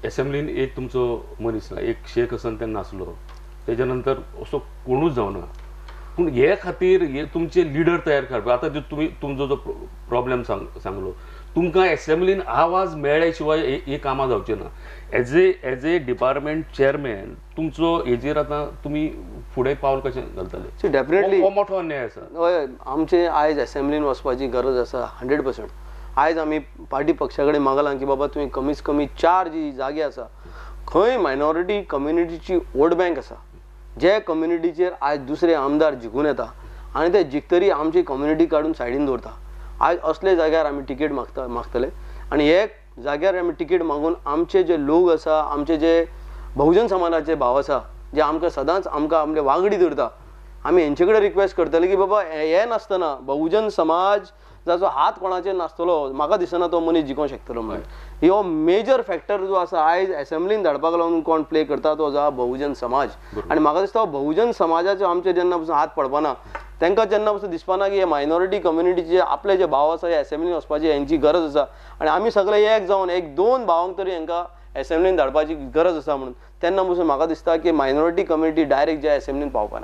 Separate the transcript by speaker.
Speaker 1: एसेंब्लीन एक तुमचो मनीस ना, एक शेख हसन तेन्ना आसलो, तेज्या नंतर असो कोणूच जावना. पूण हे खातीर हे तुमचे लिडर तयार करपाक आतां तुमी तुमचो जो प्रॉब्लेम सांगलो, तुमकां एसेंब्लीन आवाज मेळ्ळे शिवाय हे कामां जावचें ना. एज ए डिपार्टमेंट चेअरमॅन तुमचो हेजेर आतां तुमी फुडें पावल कशें घालतले?
Speaker 2: डेफिनेटली
Speaker 1: हो मोठो अन्याय आसा.
Speaker 2: हय, आमचे आयज एसेंब्लीन वचपाची गरज आसा 100%. आयज आमी पार्टी पक्षा कडेन मागलां की बाबा तुमी कमीत कमी 4 जी जागे आसा खंय मायनॉरिटी कम्युनिटीची वोट बँक आसा, जे कम्युनिटीचेर आयज दुसरे आमदार जिखून येता आनी ते जिखतरी आमची कम्युनिटी काडून सायडीन दवरता, आयज असले जाग्यार आमी तिकेट मागतले आनी हे जाग्यार आमी तिकेट मागून आमचे जे लोक आसा, आमचे जे बहुजन समाजाचे भाव आसा जे आमकां सदांच आमकां आमचे वांगडी धरता, आमी हेंचे कडेन रिक्वेस्ट करतले की बाबा हे नासतना बहुजन समाज जाचो हात कोणाचेर नासतलो म्हाका दिसना तो मनीस जिखोंक शकतलो म्हणून. हो मेजर फॅक्टर जो आसा आयज एसेंब्लीन धाडपाक लागून कोण प्ले करता तो आसा बहुजन समाज. आनी म्हाका दिसता बहुजन समाजाचो आमचे जेन्ना पसून हात पडपाना, तांकां जेन्ना पसून दिसपाना की हे मायनॉरिटी कम्युनिटीचे आपले जे भाव आसा हे एसेंब्लीन वचपाची हेंची गरज आसा आनी आमी सगळे एक जावन एक दोन भावांक तरी हेंकां एसेंब्लीन धाडपाची गरज आसा म्हणून, तेन्ना पसून म्हाका दिसता की मायनॉरिटी कम्युनिटी डायरेक्ट जे एसेंब्लीन पावपाना.